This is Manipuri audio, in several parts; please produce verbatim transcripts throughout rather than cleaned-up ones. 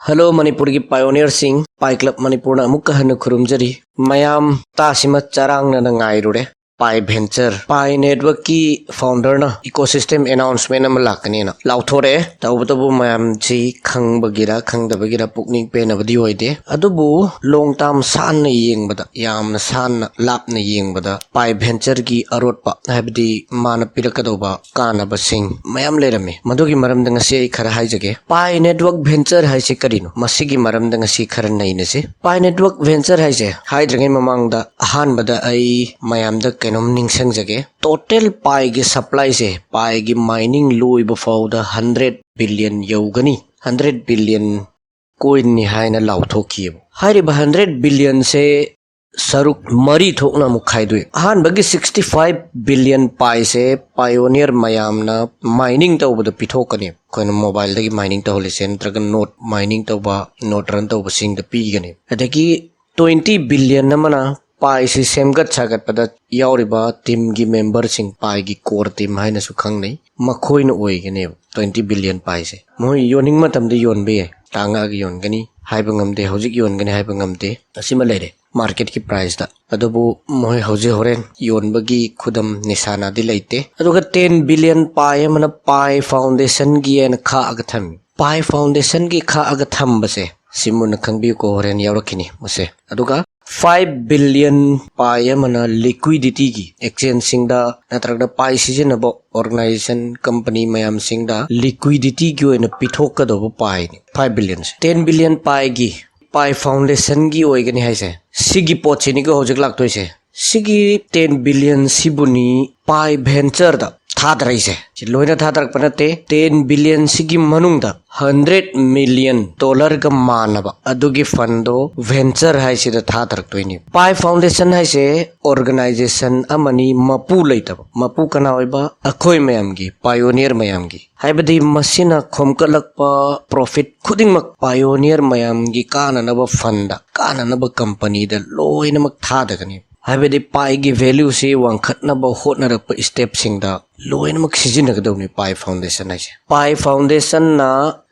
ꯍꯜꯂꯣ ꯃꯅꯤꯄꯨꯔꯒꯤ ꯄꯥꯏꯑꯣꯅꯤꯌꯔꯁꯤꯡ, ꯄꯥꯏ ꯀ꯭ꯂꯕ ꯃꯅꯤꯄꯨꯔꯅ ꯑꯃꯨꯛꯀ ꯍꯟꯅ ꯈꯨꯔꯨꯝꯖꯔꯤ꯫ ꯃꯌꯥꯝ ꯇꯥꯁꯤꯃ ꯆꯔꯥꯡꯅꯅ ꯉꯥꯏꯔꯨꯔꯦ꯫ ꯄꯥꯏ ꯚꯦꯟꯆꯔ, ꯄꯥꯏ ꯅꯦꯠꯋꯔꯛꯀꯤ ꯐꯥꯎꯟꯗꯔꯅ ꯏꯀꯣꯁꯤꯁꯇꯦꯝ ꯑꯦꯅꯥꯎꯟꯁꯃꯦꯟ ꯑꯃ ꯂꯥꯛꯀꯅꯦꯅ ꯂꯥꯎꯊꯣꯔꯛꯑꯦ꯫ ꯇꯧꯕꯇꯕꯨ ꯃꯌꯥꯝꯁꯤ ꯈꯪꯕꯒꯤꯔ ꯈꯪꯗꯕꯒꯤꯔ ꯄꯨꯛꯅꯤꯡ ꯄꯦꯟꯅꯕꯗꯤ ꯑꯣꯏꯗꯦ꯫ ꯑꯗꯨꯕꯨ ꯂꯣꯡ ꯇꯥꯝ ꯁꯥꯟꯅ ꯌꯦꯡꯕꯗ, ꯌꯥꯝꯅ ꯁꯥꯟꯅ ꯂꯥꯞꯅ ꯌꯦꯡꯕꯗ ꯄꯥꯏ ꯚꯦꯟꯆꯔꯒꯤ ꯑꯔꯣꯠꯄ, ꯍꯥꯏꯕꯗꯤ ꯃꯥꯅ ꯄꯤꯔꯛꯀꯗꯧꯕ ꯀꯥꯟꯅꯕꯁꯤꯡ ꯃꯌꯥꯝ ꯂꯩꯔꯝꯃꯤ꯫ ꯃꯗꯨꯒꯤ ꯃꯔꯝꯗ ꯉꯁꯤ ꯑꯩ ꯈꯔ ꯍꯥꯏꯖꯒꯦ꯫ ꯄꯥꯏ ꯅꯦꯠꯋꯔꯛ ꯚꯦꯟꯆꯔ ꯍꯥꯏꯁꯦ ꯀꯔꯤꯅꯣ? ꯃꯁꯤꯒꯤ ꯃꯔꯝꯗ ꯉꯁꯤ ꯈꯔ ꯅꯩꯅꯁꯤ꯫ ꯄꯥꯏ ꯅꯦꯠꯋꯔꯛ ꯚꯦꯟꯆꯔ ꯍꯥꯏꯁꯦ ꯍꯥꯏꯗ꯭ꯔꯤꯉꯩ ꯃꯃꯥꯡꯗ ꯑꯍꯥꯟꯕꯗ ꯑꯩ ꯃꯌꯥꯝꯗ ꯀꯩꯅꯣꯝ ꯅꯤꯡꯁꯤꯡꯖꯒꯦ꯫ ꯇꯣꯇꯦꯜ ꯄꯥꯏꯒꯤ ꯁꯄ꯭ꯂꯥꯏꯁꯦ, ꯄꯥꯏꯒꯤ ꯃꯥꯏꯅꯤꯡ ꯂꯣꯏꯕ ꯐꯥꯎꯗ ꯍꯟꯗ꯭ꯔꯦꯠ ꯕꯤꯂꯤꯌꯟ ꯌꯧꯒꯅꯤ, ꯍꯟꯗ꯭ꯔꯦꯠ ꯕꯤꯂꯤꯌꯟ ꯀꯣꯏꯟꯅꯤ ꯍꯥꯏꯅ ꯂꯥꯎꯊꯣꯛꯈꯤꯑꯕ꯫ ꯍꯥꯏꯔꯤꯕ ꯍꯟꯗ꯭ꯔꯦꯠ ꯕꯤꯂꯤꯌꯟꯁꯦ ꯁꯔꯨꯛ ꯃꯔꯤ ꯊꯣꯛꯅ ꯑꯃꯨꯛ ꯈꯥꯏꯗꯣꯛꯏ꯫ ꯑꯍꯥꯟꯕꯒꯤ ꯁꯤꯛꯁꯇꯤ ꯐꯥꯏꯚ ꯕꯤꯂꯤꯌꯟ ꯄꯥꯏꯁꯦ ꯄꯥꯏꯑꯣꯅꯤꯌꯔ ꯃꯌꯥꯝꯅ ꯃꯥꯏꯅꯤꯡ ꯇꯧꯕꯗ ꯄꯤꯊꯣꯛꯀꯅꯤ꯫ ꯑꯩꯈꯣꯏꯅ ꯃꯣꯕꯥꯏꯜꯗꯒꯤ ꯃꯥꯏꯅꯤꯡ ꯇꯧꯍꯜꯂꯤꯁꯦ, ꯅꯠꯇ꯭ꯔꯒ ꯅꯣꯠ ꯃꯥꯏꯅꯤꯡ ꯇꯧꯕ, ꯅꯣꯠ ꯔꯟ ꯇꯧꯕꯁꯤꯡꯗ ꯄꯤꯒꯅꯤ꯫ ꯑꯗꯒꯤ ꯇ꯭ꯋꯦꯟꯇꯤ ꯕꯤꯂꯤꯌꯟ ꯑꯃꯅ ꯄꯥꯏꯁꯤ ꯁꯦꯝꯒꯠ ꯁꯥꯒꯠꯄꯗ ꯌꯥꯎꯔꯤꯕ ꯇꯤꯝꯒꯤ ꯃꯦꯝꯕꯔꯁꯤꯡ, ꯄꯥꯏꯒꯤ ꯀꯣꯔ ꯇꯤꯝ ꯍꯥꯏꯅꯁꯨ ꯈꯪꯅꯩ, ꯃꯈꯣꯏꯅ ꯑꯣꯏꯒꯅꯦꯕ ꯇ꯭ꯋꯦꯟꯇꯤ ꯕꯤꯂꯤꯌꯟ ꯄꯥꯏꯁꯦ꯫ ꯃꯈꯣꯏ ꯌꯣꯟꯅꯤꯡꯕ ꯃꯇꯝꯗ ꯌꯣꯟꯕ ꯌꯥꯏ, ꯇꯥꯡꯉꯛꯑꯒ ꯌꯣꯟꯒꯅꯤ ꯍꯥꯏꯕ ꯉꯝꯗꯦ, ꯍꯧꯖꯤꯛ ꯌꯣꯟꯒꯅꯤ ꯍꯥꯏꯕ ꯉꯝꯗꯦ꯫ ꯑꯁꯤꯃ ꯂꯩꯔꯦ ꯃꯥꯔꯀꯦꯠꯀꯤ ꯄ꯭ꯔꯥꯏꯁꯇ꯫ ꯑꯗꯨꯕꯨ ꯃꯈꯣꯏ ꯍꯧꯖꯤꯛ ꯍꯣꯔꯦꯟ ꯌꯣꯟꯕꯒꯤ ꯈꯨꯗꯝ ꯅꯤꯁꯥꯅꯗꯤ ꯂꯩꯇꯦ꯫ ꯑꯗꯨꯒ ꯇꯦꯟ ꯕꯤꯂꯤꯌꯟ ꯄꯥꯏ ꯑꯃꯅ ꯄꯥꯏ ꯐꯥꯎꯟꯗꯦꯁꯟꯒꯤ ꯍꯥꯏꯅ ꯈꯥꯛꯑꯒ ꯊꯝꯃꯤ꯫ ꯄꯥꯏ ꯐꯥꯎꯟꯗꯦꯁꯟꯒꯤ ꯈꯥꯛꯑꯒ ꯊꯝꯕꯁꯦ ꯁꯤ ꯃꯨꯟꯅ ꯈꯪꯕꯤꯌꯨꯀꯣ, ꯍꯣꯔꯦꯟ ꯌꯥꯎꯔꯛꯈꯤꯅꯤ ꯃꯁꯦ꯫ ꯑꯗꯨꯒ ꯐꯥꯏꯚ ꯕꯤꯂꯤꯌꯟ ꯄꯥꯏ ꯑꯃꯅ ꯂꯤꯀ꯭ꯋꯤꯗꯤꯇꯤꯒꯤ, ꯑꯦꯛꯆꯦꯟꯖꯁꯤꯡꯗ ꯅꯠꯇ꯭ꯔꯒꯅ ꯄꯥꯏ ꯁꯤꯖꯤꯟꯅꯕ ꯑꯣꯔꯒꯅꯥꯏꯖꯦꯁꯟ, ꯀꯝꯄꯅꯤ ꯃꯌꯥꯝꯁꯤꯡꯗ ꯂꯤꯀ꯭ꯋꯤꯗꯤꯇꯤꯒꯤ ꯑꯣꯏꯅ ꯄꯤꯊꯣꯛꯀꯗꯧꯕ ꯄꯥꯏꯅꯤ ꯐꯥꯏꯚ ꯕꯤꯂꯤꯌꯟꯁꯦ꯫ ꯇꯦꯟ ꯕꯤꯂꯤꯌꯟ ꯄꯥꯏꯒꯤ, ꯄꯥꯏ ꯐꯥꯎꯟꯗꯦꯁꯟꯒꯤ ꯑꯣꯏꯒꯅꯤ ꯍꯥꯏꯁꯦ, ꯁꯤꯒꯤ ꯄꯣꯠꯁꯤꯅꯤꯀꯣ ꯍꯧꯖꯤꯛ ꯂꯥꯛꯇꯣꯏꯁꯦ꯫ ꯁꯤꯒꯤ ꯇꯦꯟ ꯕꯤꯂꯤꯌꯟ ꯁꯤꯕꯨꯅꯤ ꯄꯥꯏ ꯚꯦꯟꯆꯔꯗ ꯊꯥꯗꯔꯛꯏꯁꯦ꯫ ꯁꯤ ꯂꯣꯏꯅ ꯊꯥꯗꯔꯛꯄ ꯅꯠꯇꯦ꯫ ꯇꯦꯟ ꯕꯤꯂꯤꯌꯟ ꯁꯤꯒꯤ ꯃꯅꯨꯡꯗ ꯍꯟꯗ꯭ꯔꯦꯠ ꯃꯤꯂꯤꯌꯟ ꯗꯣꯂꯔꯒ ꯃꯥꯟꯅꯕ ꯑꯗꯨꯒꯤ ꯐꯟꯗꯣ ꯚꯦꯟꯆꯔ ꯍꯥꯏꯁꯤꯗ ꯊꯥꯗꯔꯛꯇꯣꯏꯅꯤ꯫ ꯄꯥꯏ ꯐꯥꯎꯟꯗꯦꯁꯟ ꯍꯥꯏꯁꯦ ꯑꯣꯔꯒꯅꯥꯏꯖꯦꯁꯟ ꯑꯃꯅꯤ, ꯃꯄꯨ ꯂꯩꯇꯕ꯫ ꯃꯄꯨ ꯀꯅꯥ ꯑꯣꯏꯕ? ꯑꯩꯈꯣꯏ ꯃꯌꯥꯝꯒꯤ, ꯄꯥꯏꯑꯣꯅꯤꯌꯔ ꯃꯌꯥꯝꯒꯤ꯫ ꯍꯥꯏꯕꯗꯤ ꯃꯁꯤꯅ ꯈꯣꯝꯀꯠꯂꯛꯄ ꯄ꯭ꯔꯣꯐꯤꯠ ꯈꯨꯗꯤꯡꯃꯛ ꯄꯥꯏꯑꯣꯅꯤꯌꯔ ꯃꯌꯥꯝꯒꯤ ꯀꯥꯟꯅꯅꯕ ꯐꯟꯗ, ꯀꯥꯟꯅꯅꯕ ꯀꯝꯄꯅꯤꯗ ꯂꯣꯏꯅꯃꯛ ꯊꯥꯗꯒꯅꯤ꯫ ꯍꯥꯏꯕꯗꯤ ꯄꯥꯏꯒꯤ ꯚꯦꯂ꯭ꯌꯨꯁꯤ ꯋꯥꯡꯈꯠꯅꯕ ꯍꯣꯠꯅꯔꯛꯄ ꯁ꯭ꯇꯦꯞꯁꯤꯡꯗ ꯂꯣꯏꯅꯃꯛ ꯁꯤꯖꯤꯟꯅꯒꯗꯧꯅꯤ ꯄꯥꯏ ꯐꯥꯎꯟꯗꯦꯁꯟ ꯍꯥꯏꯁꯦ꯫ ꯄꯥꯏ ꯐꯥꯎꯟꯗꯦꯁꯟꯅ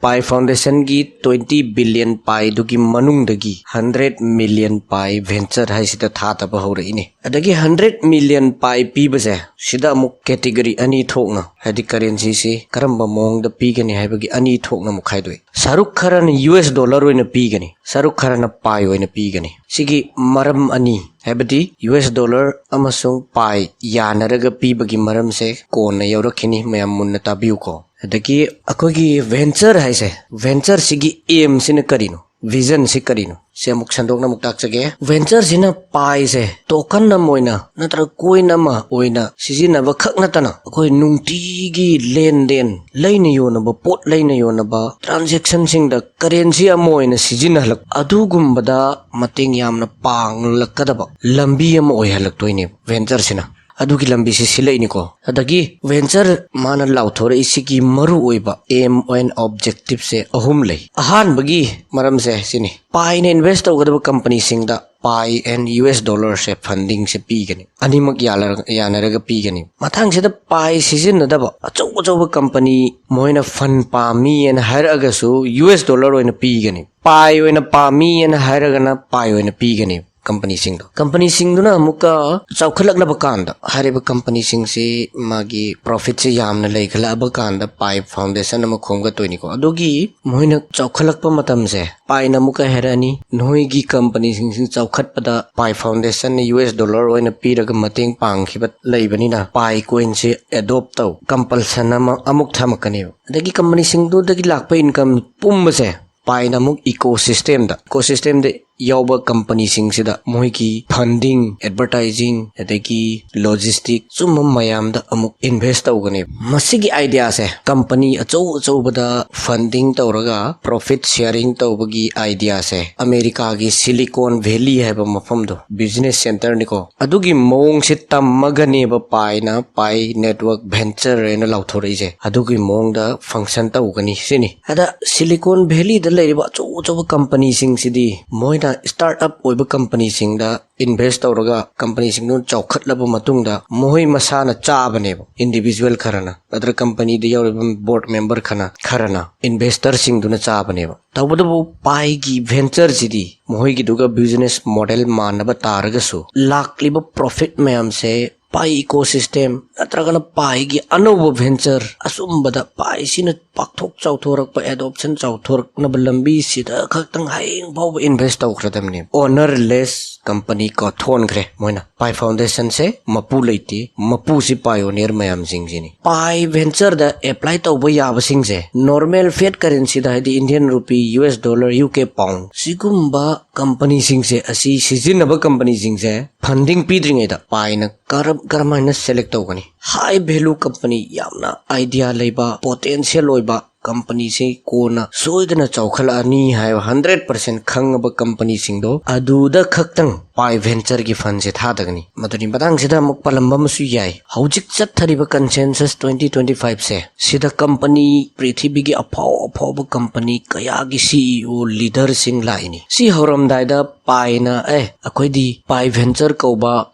ꯄꯥꯏ ꯐꯥꯎꯟꯗꯦꯁꯟꯒꯤ twenty billion ꯄꯥꯏꯗꯨꯒꯤ ꯃꯅꯨꯡꯗꯒꯤ hundred million ꯄꯥꯏ venture ꯍꯥꯏꯁꯤꯗ ꯊꯥꯗꯕ ꯍꯧꯔꯛꯏꯅꯤ꯫ ꯑꯗꯒꯤ hundred million ꯄꯥꯏ ꯄꯤꯕꯁꯦ, ꯁꯤꯗ ꯑꯃꯨꯛ category ꯑꯅꯤ ꯊꯣꯛꯅ, ꯍꯥꯏꯗꯤ currencyꯁꯤ ꯀꯔꯝꯕ ꯃꯑꯣꯡꯗ ꯄꯤꯒꯅꯤ ꯍꯥꯏꯕꯒꯤ ꯑꯅꯤ ꯊꯣꯛꯅ ꯑꯃꯨꯛ ꯈꯥꯏꯗꯣꯛꯏ꯫ ꯁꯔꯨꯛ ꯈꯔꯅ U S dollar ꯑꯣꯏꯅ ꯄꯤꯒꯅꯤ, ꯁꯔꯨꯛ ꯈꯔꯅ ꯄꯥꯏ ꯑꯣꯏꯅ ꯄꯤꯒꯅꯤ꯫ ꯁꯤꯒꯤ ꯃꯔꯝ ꯑꯅꯤ, ꯍꯥꯏꯕꯗꯤ U S dollar ꯑꯃꯁꯨꯡ ꯄꯥꯏ ꯌꯥꯅꯔꯒ ꯄꯤꯕꯒꯤ ꯃꯔꯝꯁꯦ ꯀꯣꯟꯅ ꯌꯧꯔꯛꯈꯤꯅꯤ, ꯃꯌꯥꯝ ꯃꯨꯟꯅ ꯇꯥꯕꯤꯌꯨꯀꯣ꯫ ꯑꯗꯒꯤ ꯑꯩꯈꯣꯏꯒꯤ venture ꯍꯥꯏꯁꯦ, ventureꯁꯤꯒꯤ aimꯁꯤꯅ ꯀꯔꯤꯅꯣ, visionꯁꯤ ꯀꯔꯤꯅꯣ, ꯁꯤ ꯑꯃꯨꯛ ꯁꯟꯗꯣꯛꯅ ꯑꯃꯨꯛ ꯇꯥꯛꯆꯒꯦ꯫ Ventureꯁꯤꯅ ꯄꯥꯏꯁꯦ token ꯑꯃ ꯑꯣꯏꯅ ꯅꯠꯇ꯭ꯔꯒ coin ꯑꯃ ꯑꯣꯏꯅ ꯁꯤꯖꯤꯟꯅꯕ ꯈꯛ ꯅꯠꯇꯅ, ꯑꯩꯈꯣꯏ ꯅꯨꯡꯇꯤꯒꯤ ꯂꯦꯟꯗꯦꯟ, ꯂꯩꯅ ꯌꯣꯟꯅꯕ, ꯄꯣꯠ ꯂꯩꯅ ꯌꯣꯟꯅꯕ transactionꯁꯤꯡꯗ currency ꯑꯃ ꯑꯣꯏꯅ ꯁꯤꯖꯤꯟꯅꯍꯜꯂꯛ, ꯑꯗꯨꯒꯨꯝꯕꯗ ꯃꯇꯦꯡ ꯌꯥꯝꯅ ꯄꯥꯡꯂꯛꯀꯗꯕ ꯂꯝꯕꯤ ꯑꯃ ꯑꯣꯏꯍꯜꯂꯛꯇꯣꯏꯅꯦꯕ ventureꯁꯤꯅ꯫ ꯑꯗꯨꯒꯤ ꯂꯝꯕꯤꯁꯤ ꯁꯤꯜꯂꯛꯏꯅꯤꯀꯣ꯫ ꯑꯗꯒꯤ venture ꯃꯥꯅ ꯂꯥꯎꯊꯣꯔꯛꯏꯁꯤꯒꯤ ꯃꯔꯨ ꯑꯣꯏꯕ aim and objectiveꯁꯦ ꯑꯍꯨꯝ ꯂꯩ꯫ ꯑꯍꯥꯟꯕꯒꯤ ꯃꯔꯝꯁꯦ ꯁꯤꯅꯤ, ꯄꯥꯏꯅ invest ꯇꯧꯒꯗꯕ companyꯁꯤꯡꯗ ꯄꯥꯏ and U S dollarꯁꯦ fundingꯁꯦ ꯄꯤꯒꯅꯤ, ꯑꯅꯤꯃꯛ ꯌꯥꯅꯔ-, ꯌꯥꯅꯔꯒ ꯄꯤꯒꯅꯤ꯫ ꯃꯊꯪꯁꯤꯗ ꯄꯥꯏ ꯁꯤꯖꯤꯟꯅꯗꯕ ꯑꯆꯧ ꯑꯆꯧꯕ company ꯃꯣꯏꯅ fund ꯄꯥꯝꯃꯤ ꯍꯥꯏꯅ ꯍꯥꯏꯔꯛꯑꯒꯁꯨ U S dollar ꯑꯣꯏꯅ ꯄꯤꯒꯅꯤ꯫ ꯄꯥꯏ ꯑꯣꯏꯅ ꯄꯥꯝꯃꯤ ꯍꯥꯏꯅ ꯍꯥꯏꯔꯒꯅ ꯄꯥꯏ ꯑꯣꯏꯅ ꯄꯤꯒꯅꯤ꯫ Companyꯁꯤꯡꯗꯣ, companyꯁꯤꯡꯗꯨꯅ ꯑꯃꯨꯛꯀ ꯆꯥꯎꯈꯠꯂꯛꯂꯕ ꯀꯥꯟꯗ ꯍꯥꯏꯔꯤꯕ companyꯁꯤꯡꯁꯤ ꯃꯥꯒꯤ profitꯁꯦ ꯌꯥꯝꯅ ꯂꯩꯈꯠꯂꯛꯑꯕ ꯀꯥꯟꯗ ꯄꯥꯏ foundation ꯑꯃ ꯈꯣꯝꯒꯠꯇꯣꯏꯅꯤꯀꯣ꯫ ꯑꯗꯨꯒꯤ ꯃꯣꯏꯅ ꯆꯥꯎꯈꯠꯂꯛꯄ ꯃꯇꯝꯁꯦ ꯄꯥꯏꯅ ꯑꯃꯨꯛꯀ ꯍꯥꯏꯔꯛꯑꯅꯤ, "ꯅꯣꯏꯒꯤ companyꯁꯤꯡꯁꯤ ꯆꯥꯎꯈꯠꯄꯗ ꯄꯥꯏ foundationꯅ U S dollar ꯑꯣꯏꯅ ꯄꯤꯔꯒ ꯃꯇꯦꯡ ꯄꯥꯡꯈꯤꯕ ꯂꯩꯕꯅꯤꯅ ꯄꯥꯏ coinꯁꯦ adopt ꯇꯧ", compulsion ꯑꯃ ꯑꯃꯨꯛ ꯊꯝꯃꯛꯀꯅꯦꯕ꯫ ꯑꯗꯒꯤ companyꯁꯤꯡꯗꯨꯗꯒꯤ ꯂꯥꯛꯄ income ꯄꯨꯝꯕꯁꯦ ꯄꯥꯏꯅ ꯑꯃꯨꯛ ecosystemꯗ, ecosystemꯗ ꯌꯥꯎꯕ companyꯁꯤꯡꯁꯤꯗ ꯃꯣꯏꯒꯤ funding, advertising, ꯑꯗꯒꯤ logistic, ꯁꯨꯝꯕ ꯃꯌꯥꯝꯗ ꯑꯃꯨꯛ invest ꯇꯧꯒꯅꯦꯕ꯫ ꯃꯁꯤꯒꯤ ideaꯁꯦ, company ꯑꯆꯧ ꯑꯆꯧꯕꯗ funding ꯇꯧꯔꯒ profit sharing ꯇꯧꯕꯒꯤ ideaꯁꯦ, ꯑꯃꯦꯔꯤꯀꯥꯒꯤ Silicon Valley ꯍꯥꯏꯕ ꯃꯐꯝꯗꯣ, business centreꯅꯤꯀꯣ, ꯑꯗꯨꯒꯤ ꯃꯑꯣꯡꯁꯦ ꯇꯝꯃꯒꯅꯦꯕ ꯄꯥꯏꯅ Pi Network Venture ꯍꯥꯏꯅ ꯂꯥꯎꯊꯣꯔꯛꯏꯁꯦ꯫ ꯑꯗꯨꯒꯤ ꯃꯑꯣꯡꯗ function ꯇꯧꯒꯅꯤ ꯁꯤꯅꯤ꯫ ꯑꯗ Silicon Valleyꯗ ꯂꯩꯔꯤꯕ ꯑꯆꯧ ꯑꯆꯧꯕ companyꯁꯤꯡꯁꯤꯗꯤ ꯃꯣꯏꯅ ꯁ꯭ꯇꯥꯔꯠ ꯑꯞ ꯑꯣꯏꯕ ꯀꯝꯄꯅꯤꯁꯤꯡꯗ ꯏꯟꯚꯦꯁ ꯇꯧꯔꯒ ꯀꯝꯄꯅꯤꯁꯤꯡꯗꯨ ꯆꯥꯎꯈꯠꯂꯕ ꯃꯇꯨꯡꯗ ꯃꯈꯣꯏ ꯃꯁꯥꯅ ꯆꯥꯕꯅꯦꯕ, ꯏꯟꯗꯤꯚꯤꯖꯨꯋꯦꯜ ꯈꯔꯅ ꯅꯠꯇ꯭ꯔꯒ ꯀꯝꯄꯅꯤꯗ ꯌꯥꯎꯔꯤꯕ ꯕꯣꯔꯗ ꯃꯦꯝꯕꯔ ꯈꯔꯅ ꯈꯔꯅ ꯏꯟꯚꯦꯁꯇꯔꯁꯤꯡꯗꯨꯅ ꯆꯥꯕꯅꯦꯕ꯫ ꯇꯧꯕꯇꯕꯨ ꯄꯥꯏꯒꯤ ꯚꯦꯟꯆꯔꯁꯤꯗꯤ ꯃꯈꯣꯏꯒꯤꯗꯨꯒ ꯕꯤꯖꯤꯅꯦꯁ ꯃꯣꯗꯦꯜ ꯃꯥꯟꯅꯕ ꯇꯥꯔꯒꯁꯨ ꯂꯥꯛꯂꯤꯕ ꯄ꯭ꯔꯣꯐꯤꯠ ꯃꯌꯥꯝꯁꯦ ꯄꯥꯏ ꯏꯀꯣ ꯁꯤꯁꯇꯦꯝ ꯅꯠꯇ꯭ꯔꯒꯅ ꯄꯥꯏꯒꯤ ꯑꯅꯧꯕ ꯚꯦꯟꯆꯔ, ꯑꯆꯨꯝꯕꯗ ꯄꯥꯏꯁꯤꯅ ꯄꯥꯛꯊꯣꯛ ꯆꯥꯎꯊꯣꯔꯛꯄ, ꯑꯦꯗꯣꯞꯁꯟ ꯆꯥꯎꯊꯣꯔꯛꯅꯕ ꯂꯝꯕꯤꯁꯤꯗ ꯈꯛꯇꯪ ꯍꯌꯦꯡ ꯐꯥꯎꯕ ꯏꯟꯚꯦꯁ ꯇꯧꯈ꯭ꯔꯗꯕꯅꯦ꯫ ꯑꯣꯅꯔꯂꯦꯁ ꯀꯝꯄꯅꯤ ꯀꯣ ꯊꯣꯟꯈ꯭ꯔꯦ ꯃꯣꯏꯅ꯫ ꯄꯥꯏ ꯐꯥꯎꯟꯗꯦꯁꯟꯁꯦ ꯃꯄꯨ ꯂꯩꯇꯦ, ꯃꯄꯨꯁꯤ ꯄꯥꯏꯑꯣꯅꯤꯌꯔ ꯃꯌꯥꯝꯁꯤꯡꯁꯤꯅꯤ꯫ ꯄꯥꯏ ꯚꯦꯟꯆꯔꯗ ꯑꯦꯄ꯭ꯂꯥꯏ ꯇꯧꯕ ꯌꯥꯕꯁꯤꯡꯁꯦ ꯅꯣꯔꯃꯦꯜ ꯐꯦꯠ ꯀꯔꯦꯟꯁꯤꯗ, ꯍꯥꯏꯗꯤ Indian rupee, U S dollar, U K pound, ꯁꯤꯒꯨꯝꯕ ꯀꯝꯄꯅꯤꯁꯤꯡꯁꯦ, ꯑꯁꯤ ꯁꯤꯖꯤꯟꯅꯕ ꯀꯝꯄꯅꯤꯁꯤꯡꯁꯦ ꯐꯟꯗꯤꯡ ꯄꯤꯗ꯭ꯔꯤꯉꯩꯗ ꯄꯥꯏꯅ ꯀꯔꯝ ꯀꯔꯝꯍꯥꯏꯅ ꯁꯦꯂꯦꯛ ꯇꯧꯒꯅꯤ? ꯍꯥꯏ ꯚꯦꯂꯨ ꯀꯝꯄꯅꯤ, ꯌꯥꯝꯅ ꯑꯥꯏꯗꯤꯌꯥ ꯂꯩꯕ, ꯄꯣꯇꯦꯟꯁꯤꯌꯦꯜ ꯑꯣꯏꯕ ꯀꯝꯄꯅꯤꯁꯤ ꯀꯣꯟꯅ ꯁꯣꯏꯗꯅ ꯆꯥꯎꯈꯠꯂꯛꯑꯅꯤ ꯍꯥꯏꯕ ꯍꯟꯗ꯭ꯔꯦꯠ ꯄꯥꯔꯁꯦꯟ ꯈꯪꯉꯕ ꯀꯝꯄꯅꯤꯁꯤꯡꯗꯣ ꯑꯗꯨꯗ ꯈꯛꯇꯪ ꯄꯥꯏ ꯚꯦꯟꯆꯔꯒꯤ ꯐꯟꯁꯦ ꯊꯥꯗꯒꯅꯤ꯫ ꯃꯗꯨꯒꯤ ꯃꯇꯥꯡꯁꯤꯗ ꯑꯃꯨꯛ ꯄꯜꯂꯝꯕ ꯑꯃꯁꯨ ꯌꯥꯏ, ꯍꯧꯖꯤꯛ ꯆꯠꯊꯔꯤꯕ ꯀꯟꯁꯦꯟꯁꯁ ꯇ꯭ꯋꯦꯟꯇꯤ ꯇ꯭ꯋꯦꯟꯇꯤ ꯐꯥꯏꯚꯁꯦ, ꯁꯤꯗ ꯀꯝꯄꯅꯤ ꯄ꯭ꯔꯤꯊꯤꯕꯤꯒꯤ ꯑꯐꯥꯎ ꯑꯐꯥꯎꯕ ꯀꯝꯄꯅꯤ ꯀꯌꯥꯒꯤ ꯁꯤ ꯏ ꯑꯣ, ꯂꯤꯗꯔꯁꯤꯡ ꯂꯥꯛꯏꯅꯤ꯫ ꯁꯤ ꯍꯧꯔꯝꯗꯥꯏꯗ ꯄꯥꯏꯅ, "ꯑꯦ, ꯑꯩꯈꯣꯏꯗꯤ ꯄꯥꯏ ꯚꯦꯟꯆꯔ ꯀꯧꯕ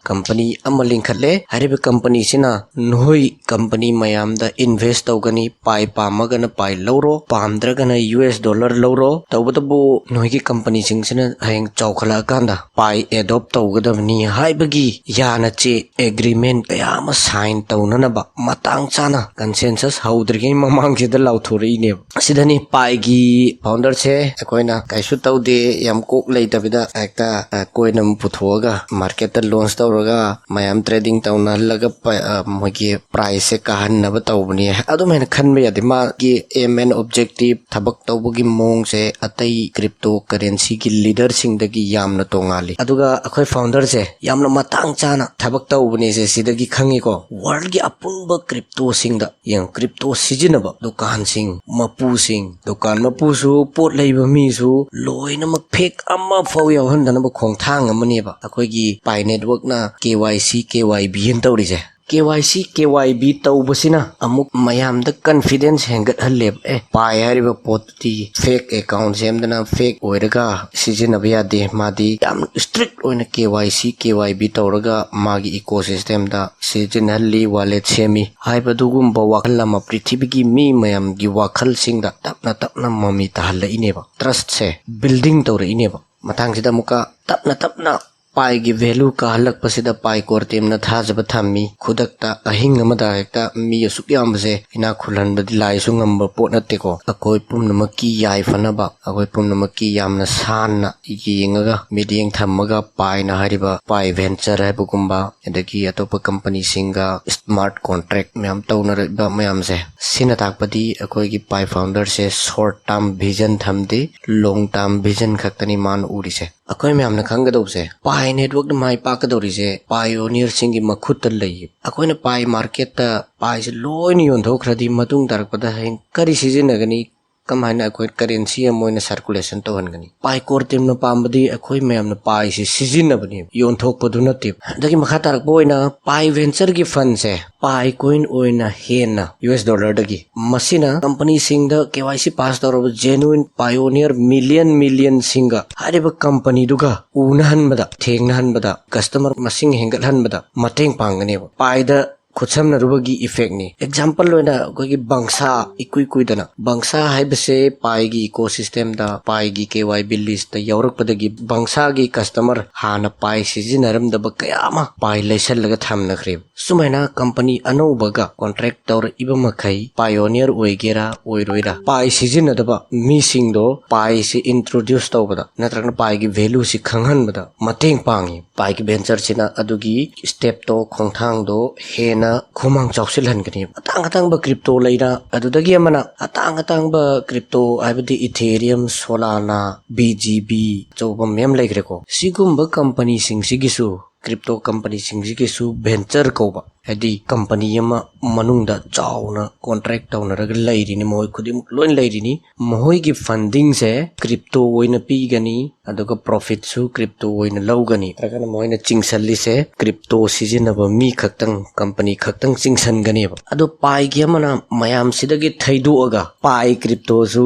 ꯀꯝꯄꯅꯤ ꯑꯃ ꯂꯤꯡꯈꯠꯂꯦ꯫ ꯍꯥꯏꯔꯤꯕ ꯀꯝꯄꯅꯤꯁꯤꯅ ꯅꯈꯣꯏ ꯀꯝꯄꯅꯤ ꯃꯌꯥꯝꯗ ꯏꯟꯚꯦꯁ ꯇꯧꯒꯅꯤ꯫ ꯄꯥꯏ ꯄꯥꯝꯃꯒꯅ ꯄꯥꯏ ꯂꯧꯔꯣ, ꯄꯥꯝꯗ꯭ꯔꯒꯅ ꯌꯨ ꯑꯦꯁ ꯗꯣꯂꯔ ꯂꯧꯔꯣ꯫ ꯇꯧꯕꯇꯕꯨ ꯅꯈꯣꯏꯒꯤ ꯀꯝꯄꯅꯤꯁꯤꯡꯁꯤꯅ ꯍꯌꯦꯡ ꯆꯥꯎꯈꯠꯂꯛꯑꯀꯥꯟꯗ ꯄꯥꯏ ꯑꯦꯗꯣꯞ ꯇꯧꯒꯗꯕꯅꯤ" ꯍꯥꯏꯕꯒꯤ ꯌꯥꯅ ꯆꯦ, ꯑꯦꯒ꯭ꯔꯤꯃꯦꯟ ꯀꯌꯥ ꯑꯃ ꯁꯥꯏꯟ ꯇꯧꯅꯅꯕ ꯃꯇꯥꯡ ꯆꯥꯅ ꯀꯟꯁꯦꯟꯁꯁ ꯍꯧꯗ꯭ꯔꯤꯉꯩ ꯃꯃꯥꯡꯁꯤꯗ ꯂꯥꯎꯊꯣꯔꯛꯏꯅꯦꯕ꯫ ꯑꯁꯤꯗꯅꯤ ꯄꯥꯏꯒꯤ ꯐꯥꯎꯟꯗꯔꯁꯦ ꯑꯩꯈꯣꯏꯅ ꯀꯩꯁꯨ ꯇꯧꯗꯦ, ꯌꯥꯝ ꯀꯣꯛ ꯂꯩꯇꯕꯤꯗ ꯍꯦꯛꯇ, ꯑ, ꯀꯣꯏꯟ ꯑꯃ ꯄꯨꯊꯣꯛꯑꯒ ꯃꯥꯔꯀꯦꯠꯇ ꯂꯣꯟꯆ ꯇꯧꯔꯒ ꯃꯌꯥꯝ ꯇ꯭ꯔꯦꯗꯤꯡ ꯇꯧꯅꯍꯜꯂꯒ ꯄ-, ꯑ, ꯃꯣꯏꯒꯤ ꯄ꯭ꯔꯥꯏꯁꯁꯦ ꯀꯥꯍꯟꯅꯕ ꯇꯧꯕꯅꯤ꯫ ꯑꯗꯨꯝ ꯍꯦꯟꯅ ꯈꯟꯕ ꯌꯥꯗꯦ꯫ ꯃꯥꯒꯤ ꯑꯦꯝ ꯑꯦꯟ ꯑꯣꯕꯖꯦꯛꯇꯤꯞ, ꯊꯕꯛ ꯇꯧꯕꯒꯤ ꯃꯑꯣꯡꯁꯦ ꯑꯇꯩ ꯀ꯭ꯔꯤꯞꯇꯣ ꯀꯔꯦꯟꯁꯤꯒꯤ ꯂꯤꯗꯔꯁꯤꯡꯗꯒꯤ ꯌꯥꯝꯅ ꯇꯣꯉꯥꯜꯂꯤ꯫ ꯑꯗꯨꯒ ꯑꯩꯈꯣꯏ ꯐꯥꯎꯟꯗꯔꯁꯦ ꯌꯥꯝꯅ ꯃꯇꯥꯡ ꯆꯥꯅ ꯊꯕꯛ ꯇꯧꯕꯅꯦꯁꯦ ꯁꯤꯗꯒꯤ ꯈꯪꯉꯤꯀꯣ꯫ ꯋꯥꯔꯜꯒꯤ ꯑꯄꯨꯟꯕ ꯀ꯭ꯔꯤꯞꯇꯣꯁꯤꯡꯗ ꯌꯦꯡꯉꯨ, ꯀ꯭ꯔꯤꯞꯇꯣ ꯁꯤꯖꯤꯟꯅꯕ ꯗꯨꯀꯥꯟꯁꯤꯡ, ꯃꯄꯨꯁꯤꯡ, ꯗꯨꯀꯥꯟ ꯃꯄꯨꯁꯨ, ꯄꯣꯠ ꯂꯩꯕ ꯃꯤꯁꯨ, ꯂꯣꯏꯅꯃꯛ ꯐꯦꯛ ꯑꯃꯐꯥꯎ ꯌꯥꯎꯍꯟꯗꯅꯕ ꯈꯣꯡꯊꯥꯡ ꯑꯃꯅꯦꯕ ꯑꯩꯈꯣꯏꯒꯤ ꯄꯥꯏ ꯅꯦꯠꯋꯥꯔꯛꯅ ꯀꯦ ꯋꯥꯏ ꯁꯤ, ꯀꯦ ꯋꯥꯏ ꯕꯤ ꯑꯅ ꯇꯧꯔꯤꯁꯦ꯫ ꯀꯦ ꯋꯥꯏ ꯁꯤ, ꯀꯦ ꯋꯥꯏ ꯕꯤ ꯇꯧꯕꯁꯤꯅ ꯑꯃꯨꯛ ꯃꯌꯥꯝꯗ confidence ꯍꯦꯟꯒꯠꯍꯜꯂꯦꯕ꯫ ꯑꯦ, ꯄꯥꯏ ꯍꯥꯏꯔꯤꯕ ꯄꯣꯠꯇꯨꯗꯤ fake account ꯁꯦꯝꯗꯅ fake ꯑꯣꯏꯔꯒ ꯁꯤꯖꯤꯟꯅꯕ ꯌꯥꯗꯦ, ꯃꯥꯗꯤ ꯌꯥꯝ strict ꯑꯣꯏꯅ ꯀꯦ ꯋꯥꯏ ꯁꯤ, ꯀꯦ ꯋꯥꯏ ꯕꯤ ꯇꯧꯔꯒ ꯃꯥꯒꯤ ecosystem ꯗ ꯁꯤꯖꯤꯟꯅꯍꯜꯂꯤ, wallet ꯁꯦꯝꯃꯤ ꯍꯥꯏꯕꯗꯨꯒꯨꯝꯕ ꯋꯥꯈꯜ ꯑꯃ ꯄ꯭ꯔꯤꯊꯤꯕꯤꯒꯤ ꯃꯤ ꯃꯌꯥꯝꯒꯤ ꯋꯥꯈꯜꯁꯤꯡꯗ ꯇꯞꯅ ꯇꯞꯅ ꯃꯃꯤ ꯇꯥꯍꯜꯂꯛꯏꯅꯦꯕ꯫ Trust ꯁꯦ building ꯇꯧꯔꯛꯏꯅꯦꯕ꯫ ꯃꯇꯥꯡꯁꯤꯗ ꯑꯃꯨꯛꯀ ꯇꯞꯅ ꯇꯞꯅ ꯄꯥꯏꯒꯤ value ꯀꯥꯍꯜꯂꯛꯄꯁꯤꯗ ꯄꯥꯏ core team ꯅ ꯊꯥꯖꯕ ꯊꯝꯃꯤ꯫ ꯈꯨꯗꯛꯇ ꯑꯍꯤꯡ ꯑꯃꯗ ꯍꯦꯛꯇ ꯃꯤ ꯑꯁꯨꯛ ꯌꯥꯝꯕꯁꯦ ꯏꯅꯥꯛ ꯈꯨꯜꯍꯟꯕꯗꯤ ꯂꯥꯏꯁꯨ ꯉꯝꯕ ꯄꯣꯠ ꯅꯠꯇꯦꯀꯣ꯫ ꯑꯩꯈꯣꯏ ꯄꯨꯝꯅꯃꯛꯀꯤ ꯌꯥꯏꯐꯅꯕ, ꯑꯩꯈꯣꯏ ꯄꯨꯝꯅꯃꯛꯀꯤ ꯌꯥꯝꯅ ꯁꯥꯟꯅ ꯌꯦꯡꯉꯒ, ꯃꯤꯠꯌꯦꯡ ꯊꯝꯃꯒ ꯄꯥꯏꯅ ꯍꯥꯏꯔꯤꯕ ꯄꯥꯏ venture ꯍꯥꯏꯕꯒꯨꯝꯕ, ꯑꯗꯒꯤ ꯑꯇꯣꯞꯄ company ꯁꯤꯡꯒ smart contract ꯃꯌꯥꯝ ꯇꯧꯅꯔꯤꯕ ꯃꯌꯥꯝꯁꯦ, ꯁꯤꯅ ꯇꯥꯛꯄꯗꯤ ꯑꯩꯈꯣꯏꯒꯤ ꯄꯥꯏ founder ꯁꯦ short term vision ꯊꯝꯗꯦ, long term vision ꯈꯛꯇꯅꯤ ꯃꯥꯅ ꯎꯔꯤꯁꯦ꯫ ꯑꯩꯈꯣꯏ ꯃꯌꯥꯝꯅ ꯈꯪꯒꯗꯧꯕꯁꯦ, ꯄꯥꯏ network ꯅ ꯃꯥꯏ ꯄꯥꯛꯀꯗꯧꯔꯤꯁꯦ pioneer ꯁꯤꯡꯒꯤ ꯃꯈꯨꯠꯇ ꯂꯩꯌꯦ꯫ ꯑꯩꯈꯣꯏꯅ ꯄꯥꯏ market ꯇ ꯄꯥꯏꯁꯦ ꯂꯣꯏꯅ ꯌꯣꯟꯊꯣꯛꯈ꯭ꯔꯗꯤ ꯃꯇꯨꯡ ꯇꯥꯔꯛꯄꯗ ꯍꯌꯦꯡ ꯀꯔꯤ ꯁꯤꯖꯤꯟꯅꯒꯅꯤ? ꯀꯃꯥꯏꯅ ꯑꯩꯈꯣꯏ currency ꯑꯃ ꯑꯣꯏꯅ circulation ꯇꯧꯍꯟꯒꯅꯤ? ꯄꯥꯏ core team ꯅ ꯄꯥꯝꯕꯗꯤ ꯑꯩꯈꯣꯏ ꯃꯌꯥꯝꯅ ꯄꯥꯏꯁꯦ ꯁꯤꯖꯤꯟꯅꯕꯅꯦꯕ, ꯌꯣꯟꯊꯣꯛꯄꯗꯨ ꯅꯠꯇꯦꯕ꯫ ꯑꯗꯒꯤ ꯃꯈꯥ ꯇꯥꯔꯛꯄ ꯑꯣꯏꯅ ꯄꯥꯏ venture ꯒꯤ fund ꯁꯦ ꯄꯥꯏ coin ꯑꯣꯏꯅ ꯍꯦꯟꯅ U S dollar ꯗꯒꯤ, ꯃꯁꯤꯅ company ꯁꯤꯡꯗ K Y C pass ꯇꯧꯔꯕ genuine pioneer million million ꯁꯤꯡꯒ ꯍꯥꯏꯔꯤꯕ company ꯗꯨꯒ ꯎꯅꯍꯟꯕꯗ, ꯊꯦꯡꯅꯍꯟꯕꯗ, customer ꯃꯁꯤꯡ ꯍꯦꯟꯒꯠꯍꯟꯕꯗ ꯃꯇꯦꯡ ꯄꯥꯡꯒꯅꯦꯕ꯫ ꯄꯥꯏꯗ ꯈꯨꯠꯁꯝꯅꯔꯨꯕꯒꯤ effect ꯅꯤ꯫ Example ꯑꯣꯏꯅ ꯑꯩꯈꯣꯏꯒꯤ ꯕꯪꯁꯥ, ꯏꯀꯨꯏ ꯀꯨꯏꯗꯅ ꯕꯪꯁꯥ ꯍꯥꯏꯕꯁꯦ ꯄꯥꯏꯒꯤ ecosystem ꯗ, ꯄꯥꯏꯒꯤ K Y B list ꯇ ꯌꯥꯎꯔꯛꯄꯗꯒꯤ ꯕꯪꯁꯥꯒꯤ customer, ꯍꯥꯟꯅ ꯄꯥꯏ ꯁꯤꯖꯤꯟꯅꯔꯝꯗꯕ ꯀꯌꯥ ꯑꯃ ꯄꯥꯏ ꯂꯩꯁꯜꯂꯒ ꯊꯝꯅꯈ꯭ꯔꯦꯕ꯫ ꯁꯨꯃꯥꯏꯅ company ꯑꯅꯧꯕꯒ contract ꯇꯧꯔꯛꯏꯕ ꯃꯈꯩ, pioneer ꯑꯣꯏꯒꯦꯔꯥ ꯑꯣꯏꯔꯣꯏꯔꯥ, ꯄꯥꯏ ꯁꯤꯖꯤꯟꯅꯗꯕ ꯃꯤꯁꯤꯡꯗꯣ ꯄꯥꯏꯁꯤ introduce ꯇꯧꯕꯗ ꯅꯠꯇ꯭ꯔꯒꯅ ꯄꯥꯏꯒꯤ value ꯁꯤ ꯈꯪꯍꯟꯕꯗ ꯃꯇꯦꯡ ꯄꯥꯡꯉꯤ꯫ ꯄꯥꯏꯒꯤ venture ꯁꯤꯅ ꯑꯗꯨꯒꯤ step ꯇꯣ, ꯈꯣꯡꯊꯥꯡꯗꯣ ꯍꯦꯟꯅ ꯈꯨꯃꯥꯡ ꯆꯥꯎꯁꯤꯜꯍꯟꯒꯅꯤ꯫ ꯑꯇꯥꯡ ꯑꯇꯥꯡꯕ crypto ꯂꯩꯅ, ꯑꯗꯨꯗꯒꯤ ꯑꯃꯅ ꯑꯇꯥꯡ ꯑꯇꯥꯡꯕ crypto ꯍꯥꯏꯕꯗꯤ Ethereum, Solana, B G B, ꯑꯆꯧꯕ ꯃꯌꯥꯝ ꯂꯩꯈ꯭ꯔꯦꯀꯣ꯫ ꯁꯤꯒꯨꯝꯕ company ꯁꯤꯡꯁꯤꯒꯤꯁꯨ ꯀ꯭ꯔꯤꯞꯇꯣ ꯀꯝꯄꯅꯤꯁꯤꯡꯁꯤꯒꯤꯁꯨ ꯚꯦꯟꯆꯔ ꯀꯧꯕ, ꯍꯥꯏꯗꯤ ꯀꯝꯄꯅꯤ ꯑꯃ ꯃꯅꯨꯡꯗ ꯆꯥꯎꯅ ꯀꯣꯟꯇ꯭ꯔꯦꯛ ꯇꯧꯅꯔꯒ ꯂꯩꯔꯤꯅꯤ, ꯃꯈꯣꯏ ꯈꯨꯗꯤꯡꯃꯛ ꯂꯣꯏ ꯂꯩꯔꯤꯅꯤ꯫ ꯃꯈꯣꯏꯒꯤ ꯐꯟꯗꯤꯡꯁꯦ ꯀ꯭ꯔꯤꯞꯇꯣ ꯑꯣꯏꯅ ꯄꯤꯒꯅꯤ, ꯑꯗꯨꯒ ꯄ꯭ꯔꯣꯐꯤꯠꯁꯨ ꯀ꯭ꯔꯤꯞꯇꯣ ꯑꯣꯏꯅ ꯂꯧꯒꯅꯤ꯫ ꯅꯠꯇ꯭ꯔꯒꯅ ꯃꯣꯏꯅ ꯆꯤꯡꯁꯜꯂꯤꯁꯦ ꯀ꯭ꯔꯤꯞꯇꯣ ꯁꯤꯖꯤꯟꯅꯕ ꯃꯤ ꯈꯛꯇꯪ, ꯀꯝꯄꯅꯤ ꯈꯛꯇꯪ ꯆꯤꯡꯁꯟꯒꯅꯦꯕ꯫ ꯑꯗꯣ ꯄꯥꯏꯒꯤ ꯑꯃꯅ ꯃꯌꯥꯝꯁꯤꯗꯒꯤ ꯊꯩꯗꯣꯛꯑꯒ ꯄꯥꯏ ꯀ꯭ꯔꯤꯞꯇꯣꯁꯨ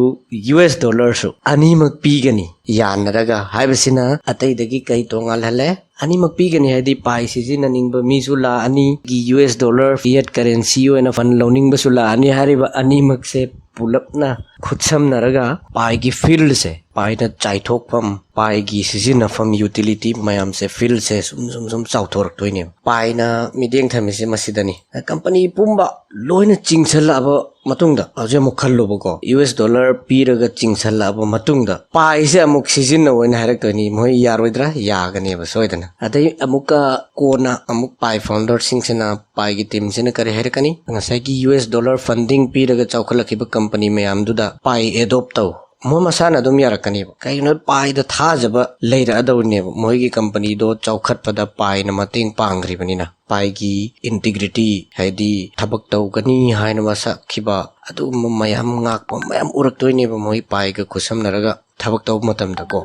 ꯌꯨ ꯑꯦꯁ ꯗꯣꯂꯔꯁꯨ ꯑꯅꯤꯃꯛ ꯄꯤꯒꯅꯤ ꯌꯥꯅꯔꯒ ꯍꯥꯏꯕꯁꯤꯅ ꯑꯇꯩꯗꯒꯤ ꯀꯩ ꯇꯣꯉꯥꯜꯍꯜꯂꯦ? ꯑꯅꯤꯃꯛ ꯄꯤꯒꯅꯤ ꯍꯥꯏꯗꯤ ꯄꯥꯏ ꯁꯤꯖꯤꯟꯅꯅꯤꯡꯕ ꯃꯤꯁꯨ ꯂꯥꯛꯑꯅꯤ, ꯒꯤ ꯌꯨ ꯑꯦꯁ ꯗꯣꯂꯔ ꯐꯤꯌꯠ ꯀꯔꯦꯟꯁꯤ ꯑꯣꯏꯅ ꯐꯟ ꯂꯧꯅꯤꯡꯕꯁꯨ ꯂꯥꯛꯑꯅꯤ꯫ ꯍꯥꯏꯔꯤꯕ ꯑꯅꯤꯃꯛꯁꯦ ꯄꯨꯂꯞꯅ ꯈꯨꯠꯁꯝꯅꯔꯒ ꯄꯥꯏꯒꯤ ꯐꯤꯜꯁꯦ, ꯄꯥꯏꯅ ꯆꯥꯏꯊꯣꯛꯐꯝ, ꯄꯥꯏꯒꯤ ꯁꯤꯖꯤꯟꯅꯐꯝ, ꯌꯨꯇꯤꯂꯤꯇꯤ ꯃꯌꯥꯝꯁꯦ, ꯐꯤꯜꯁꯦ ꯁꯨꯝ ꯁꯨꯝ ꯁꯨꯝ ꯆꯥꯎꯊꯣꯔꯛꯇꯣꯏꯅꯦꯕ꯫ ꯄꯥꯏꯅ ꯃꯤꯠꯌꯦꯡ ꯊꯝꯃꯤꯁꯦ ꯃꯁꯤꯗꯅꯤ꯫ ꯀꯝꯄꯅꯤ ꯄꯨꯝꯕ ꯂꯣꯏꯅ ꯆꯤꯡꯁꯜꯂꯛꯑꯕ ꯃꯇꯨꯡꯗ, ꯍꯧꯖꯤꯛ ꯑꯃꯨꯛ ꯈꯜꯂꯨꯕꯀꯣ, ꯌꯨ ꯑꯦꯁ ꯗꯣꯂꯔ ꯄꯤꯔꯒ ꯆꯤꯡꯁꯜꯂꯛꯑꯕ ꯃꯇꯨꯡꯗ ꯄꯥꯏꯁꯦ ꯑꯃꯨꯛ ꯁꯤꯖꯤꯟꯅꯧ ꯍꯥꯏꯅ ꯍꯥꯏꯔꯛꯇꯣꯏꯅꯤ꯫ ꯃꯣꯏ ꯌꯥꯔꯣꯏꯗ꯭ꯔꯥ? ꯌꯥꯒꯅꯦꯕ ꯁꯣꯏꯗꯅ꯫ ꯑꯗꯩ ꯑꯃꯨꯛꯀ ꯀꯣꯟꯅ ꯑꯃꯨꯛ ꯄꯥꯏ ꯐꯥꯎꯟꯗꯔꯁꯤꯡꯁꯤꯅ, ꯄꯥꯏꯒꯤ ꯇꯤꯝꯁꯤꯅ ꯀꯔꯤ ꯍꯥꯏꯔꯛꯀꯅꯤ? ꯉꯁꯥꯏꯒꯤ ꯌꯨ ꯑꯦꯁ ꯗꯣꯂꯔ ꯐꯟꯗꯤꯡ ꯄꯤꯔꯒ ꯆꯥꯎꯈꯠꯂꯛꯈꯤꯕ ꯀꯝꯄꯅꯤ ꯃꯌꯥꯝꯗꯨꯗ ꯄꯥꯏ ꯑꯦꯗꯣꯞ ꯇꯧ꯫ ꯃꯣꯏ ꯃꯁꯥꯅ ꯑꯗꯨꯝ ꯌꯥꯔꯛꯀꯅꯦꯕ꯫ ꯀꯩꯒꯤꯅꯣ? ꯄꯥꯏꯗ ꯊꯥꯖꯕ ꯂꯩꯔꯛꯑꯗꯧꯅꯦꯕ꯫ ꯃꯣꯏꯒꯤ ꯀꯝꯄꯅꯤꯗꯣ ꯆꯥꯎꯈꯠꯄꯗ ꯄꯥꯏꯅ ꯃꯇꯦꯡ ꯄꯥꯡꯈ꯭ꯔꯤꯕꯅꯤꯅ꯫ ꯄꯥꯏꯒꯤ ꯏꯟꯇꯤꯒ꯭ꯔꯤꯇꯤ, ꯍꯥꯏꯗꯤ ꯊꯕꯛ ꯇꯧꯒꯅꯤ ꯍꯥꯏꯅ ꯃꯁꯛꯈꯤꯕ ꯑꯗꯨꯒꯨꯝꯕ ꯃꯌꯥꯝ, ꯉꯥꯛꯄ ꯃꯌꯥꯝ ꯎꯔꯛꯇꯣꯏꯅꯦꯕ ꯃꯣꯏ ꯄꯥꯏꯒ ꯈꯨꯠꯁꯝꯅꯔꯒ ꯊꯕꯛ ꯇꯧꯕ ꯃꯇꯝꯗꯀꯣ꯫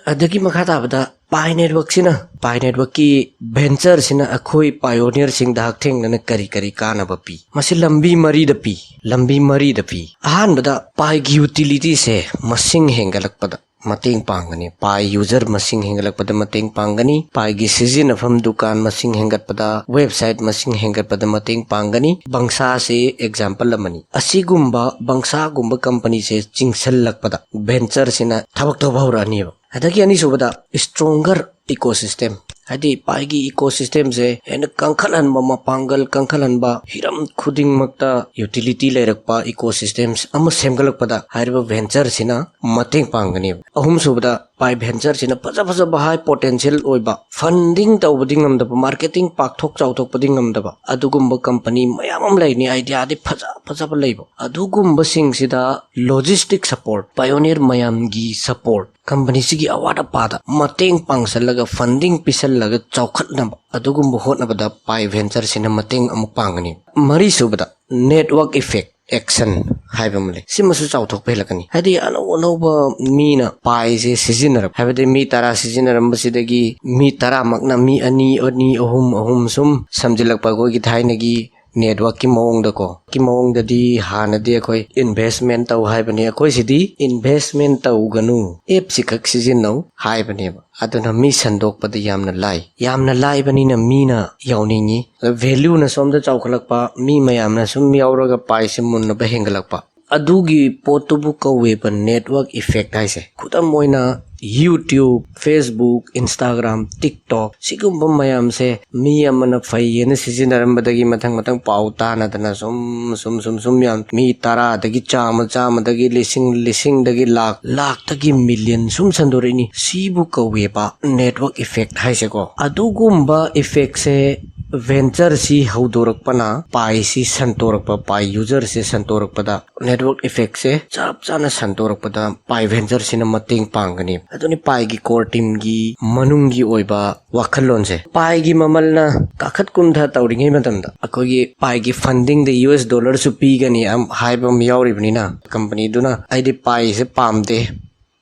ꯑꯗꯒꯤ ꯃꯈꯥ ꯇꯥꯕꯗ ꯄꯥꯏ ꯅꯦꯠꯋꯔꯛꯁꯤꯅ, ꯄꯥꯏ ꯅꯦꯠꯋꯔꯛꯀꯤ ꯚꯦꯟꯆꯔꯁꯤꯅ ꯑꯩꯈꯣꯏ ꯄꯥꯏꯑꯣꯅꯤꯌꯔꯁꯤꯡꯗ ꯍꯛꯊꯦꯡꯅꯅ ꯀꯔꯤ ꯀꯔꯤ ꯀꯥꯟꯅꯕ ꯄꯤ? ꯃꯁꯤ ꯂꯝꯕꯤ ꯃꯔꯤꯗ ꯄꯤ, ꯂꯝꯕꯤ ꯃꯔꯤꯗ ꯄꯤ꯫ ꯑꯍꯥꯟꯕꯗ ꯄꯥꯏꯒꯤ ꯌꯨꯇꯤꯂꯤꯇꯤꯁꯦ ꯃꯁꯤꯡ ꯍꯦꯟꯒꯠꯂꯛꯄꯗ ꯃꯇꯦꯡ ꯄꯥꯡꯒꯅꯤ꯫ ꯄꯥꯏ ꯌꯨꯖꯔ ꯃꯁꯤꯡ ꯍꯦꯟꯒꯠꯂꯛꯄꯗ ꯃꯇꯦꯡ ꯄꯥꯡꯒꯅꯤ꯫ ꯄꯥꯏꯒꯤ ꯁꯤꯖꯤꯟꯅꯐꯝ ꯗꯨꯀꯥꯟ ꯃꯁꯤꯡ ꯍꯦꯟꯒꯠꯄꯗ, ꯋꯦꯕꯁꯥꯏꯠ ꯃꯁꯤꯡ ꯍꯦꯟꯒꯠꯄꯗ ꯃꯇꯦꯡ ꯄꯥꯡꯒꯅꯤ꯫ ꯕꯪꯁꯥꯁꯤ ꯑꯦꯛꯖꯥꯝꯄꯜ ꯑꯃꯅꯤ꯫ ꯑꯁꯤꯒꯨꯝꯕ ꯕꯪꯁꯥꯒꯨꯝꯕ ꯀꯝꯄꯅꯤꯁꯦ ꯆꯤꯡꯁꯤꯜꯂꯛꯄꯗ ꯚꯦꯟꯆꯔꯁꯤꯅ ꯊꯕꯛ ꯇꯧꯕ ꯍꯧꯔꯛꯑꯅꯤꯕ꯫ ꯑꯗꯒꯤ ꯑꯅꯤꯁꯨꯕꯗ, ꯁ꯭ꯇ꯭ꯔꯣꯡꯒꯔ ꯏꯀꯣꯁꯤꯁꯇꯦꯝ, ꯍꯥꯏꯗꯤ ꯄꯥꯏꯒꯤ ꯏꯀꯣꯁꯤꯁꯇꯦꯝꯁꯦ ꯍꯦꯟꯅ ꯀꯟꯈꯠꯍꯟꯕ, ꯃꯄꯥꯡꯒꯜ ꯀꯟꯈꯠꯍꯟꯕ, ꯍꯤꯔꯝ ꯈꯨꯗꯤꯡꯃꯛꯇ ꯌꯨꯇꯤꯂꯤꯇꯤ ꯂꯩꯔꯛꯄ ꯏꯀꯣꯁꯤꯁꯇꯦꯝ ꯑꯃ ꯁꯦꯝꯒꯠꯂꯛꯄꯗ ꯍꯥꯏꯔꯤꯕ ꯚꯦꯟꯆꯔꯁꯤꯅ ꯃꯇꯦꯡ ꯄꯥꯡꯒꯅꯦꯕ꯫ ꯑꯍꯨꯝꯁꯨꯕꯗ, Pi Venture ꯁꯤꯅ ꯐꯖ ꯐꯖꯕ, high potential ꯑꯣꯏꯕ, funding ꯇꯧꯕꯗꯤ ꯉꯝꯗꯕ, marketing ꯄꯥꯛꯊꯣꯛ ꯆꯥꯎꯊꯣꯛꯄꯗꯤ ꯉꯝꯗꯕ ꯑꯗꯨꯒꯨꯝꯕ company ꯃꯌꯥꯝ ꯑꯃ ꯂꯩꯅꯤ, idea ꯗꯤ ꯐꯖ ꯐꯖꯕ ꯂꯩꯕ꯫ ꯑꯗꯨꯒꯨꯝꯕꯁꯤꯡꯁꯤꯗ logistic support, pioneer ꯃꯌꯥꯝꯒꯤ support, company ꯁꯤꯒꯤ ꯑꯋꯥꯠ ꯑꯄꯥꯗ ꯃꯇꯦꯡ ꯄꯥꯡꯁꯜꯂꯒ, funding ꯄꯤꯁꯜꯂꯒ ꯆꯥꯎꯈꯠꯅꯕ, ꯑꯗꯨꯒꯨꯝꯕ ꯍꯣꯠꯅꯕꯗ Pi Venture ꯁꯤꯅ ꯃꯇꯦꯡ ꯑꯃꯨꯛ ꯄꯥꯡꯒꯅꯤ꯫ ꯃꯔꯤꯁꯨꯕꯗ, network effect action ꯍꯥꯏꯕ ꯑꯃ ꯂꯩ꯫ ꯁꯤꯃꯁꯨ ꯆꯥꯎꯊꯣꯛꯄ ꯍꯦꯜꯂꯛꯀꯅꯤ꯫ ꯍꯥꯏꯗꯤ, ꯑꯅꯧ ꯑꯅꯧꯕ ꯃꯤꯅ Pi ꯁꯦ ꯁꯤꯖꯤꯟꯅꯔꯛꯄ, ꯍꯥꯏꯕꯗꯤ ꯃꯤ ꯇꯔꯥ ꯁꯤꯖꯤꯟꯅꯔꯝꯕꯁꯤꯗꯒꯤ ꯃꯤ ꯇꯔꯥꯃꯛꯅ ꯃꯤ ꯑꯅꯤ, ꯑꯅꯤ, ꯑꯍꯨꯝ, ꯑꯍꯨꯝ ꯁꯨꯝ ꯁꯝꯖꯤꯜꯂꯛꯄ, ꯑꯩꯈꯣꯏꯒꯤ ꯊꯥꯏꯅꯒꯤ network ꯀꯤ ꯃꯑꯣꯡꯗꯀꯣ, ꯀꯤ ꯃꯑꯣꯡꯗꯗꯤ ꯍꯥꯟꯅꯗꯤ ꯑꯩꯈꯣꯏ investment ꯇꯧ ꯍꯥꯏꯕꯅꯤ, ꯑꯩꯈꯣꯏ ꯁꯤꯗꯤ investment ꯇꯧꯒꯅꯨ, app ꯁꯤ ꯈꯛ ꯁꯤꯖꯤꯟꯅꯧ ꯍꯥꯏꯕꯅꯦꯕ꯫ ꯑꯗꯨꯅ ꯃꯤ ꯁꯟꯗꯣꯛꯄꯗꯤ ꯌꯥꯝꯅ ꯂꯥꯏ꯫ ꯌꯥꯝꯅ ꯂꯥꯏꯕꯅꯤꯅ ꯃꯤꯅ ꯌꯥꯎꯅꯤꯡꯉꯤ꯫ ꯑꯗ value ꯅ ꯁꯣꯝꯗ ꯆꯥꯎꯈꯠꯂꯛꯄ, ꯃꯤ ꯃꯌꯥꯝꯅ ꯁꯨꯝ ꯌꯥꯎꯔꯒ Pi ꯁꯦ ꯃꯨꯟꯅꯕ ꯍꯦꯟꯒꯠꯂꯛꯄ꯫ ꯑꯗꯨꯒꯤ ꯄꯣꯠꯇꯨꯕꯨ ꯀꯧꯋꯦꯕ network effect ꯍꯥꯏꯁꯦ꯫ ꯈꯨꯗꯝ ꯑꯣꯏꯅ, YouTube, Facebook, Instagram, TikTok, ꯁꯤꯒꯨꯝꯕ ꯃꯌꯥꯝꯁꯦ ꯃꯤ ꯑꯃꯅ ꯐꯩꯌꯦꯅ ꯁꯤꯖꯤꯟꯅꯔꯝꯕꯗꯒꯤ ꯃꯊꯪ ꯃꯊꯪ ꯄꯥꯎ ꯇꯥꯅꯗꯅ ꯁꯨꯝ, ꯁꯨꯝ, ꯁꯨꯝ, ꯁꯨꯝ ꯌꯥꯝ, ꯃꯤ ꯇꯔꯥꯗꯒꯤ ꯆꯥꯝꯃ, ꯆꯥꯝꯃꯗꯒꯤ ꯂꯤꯁꯤꯡ, ꯂꯤꯁꯤꯡꯗꯒꯤ ꯂꯥꯛ, ꯂꯥꯛꯇꯒꯤ million ꯁꯨꯝ ꯁꯟꯗꯣꯔꯛꯏꯅꯤ꯫ ꯁꯤꯕꯨ ꯀꯧꯋꯦꯕ network effect ꯍꯥꯏꯁꯦꯀꯣ꯫ ꯑꯗꯨꯒꯨꯝꯕ effect ꯁꯦ, venture ꯁꯤ ꯍꯧꯗꯣꯔꯛꯄꯅ Pi ꯁꯤ ꯁꯟꯇꯣꯔꯛꯄ, Pi user ꯁꯦ ꯁꯟꯇꯣꯔꯛꯄꯗ, network effect ꯁꯦ ꯆꯞ ꯆꯥꯅ ꯁꯟꯗꯣꯔꯛꯄꯗ Pi Venture ꯁꯤꯅ ꯃꯇꯦꯡ ꯄꯥꯡꯒꯅꯤ꯫ ꯑꯗꯨꯅꯤ Pi ꯒꯤ core team ꯒꯤ ꯃꯅꯨꯡꯒꯤ ꯑꯣꯏꯕ ꯋꯥꯈꯜꯂꯣꯟꯁꯦ꯫ Pi ꯒꯤ ꯃꯃꯜꯅ ꯀꯥꯈꯠ ꯀꯨꯝꯊ ꯇꯧꯔꯤꯉꯩ ꯃꯇꯝꯗ ꯑꯩꯈꯣꯏꯒꯤ Pi ꯒꯤ funding ꯗ US dollar ꯁꯨ ꯄꯤꯒꯅꯤ ꯑꯝ-, ꯍꯥꯏꯕ ꯑꯃ ꯌꯥꯎꯔꯤꯕꯅꯤꯅ, company ꯗꯨꯅ "ꯑꯩꯗꯤ Pi ꯁꯦ ꯄꯥꯝꯗꯦ,